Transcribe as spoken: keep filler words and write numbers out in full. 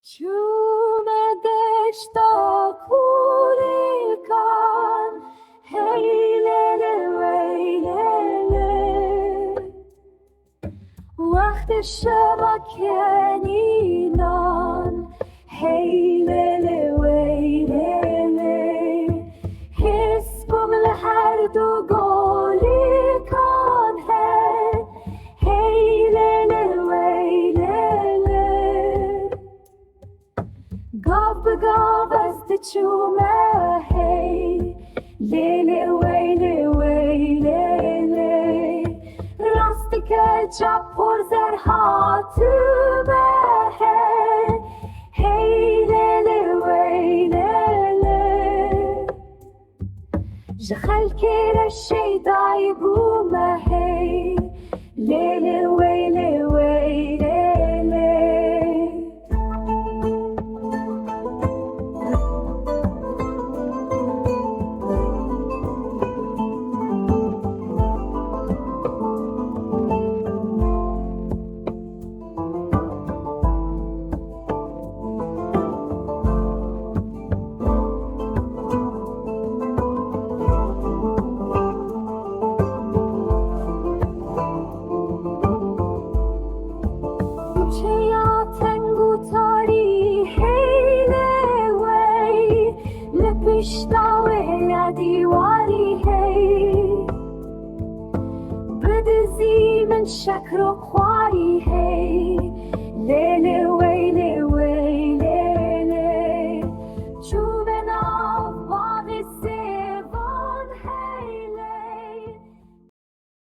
Çûme deşta kûlikan, hey lê lê wey lê lê. Wextê şeva kenînan, hey lê lê wey lê lê. Hêz bûm li her du golikan he, hey lê lê wey lê lê. Gav bi gav ez diçûme hey, lê lê wey lê wey lê lê. Rast dike ca porzer hatime hey, hey lê lê wey lê lê. Ji xelkê re şeydayî bûme hey, lê lê wey lê wey lê lê. Kuçeya teng û tarî hey lê wey, li pişta wê ya dîwarî hey. Bi dizî min şekro xwarî hey, lê lê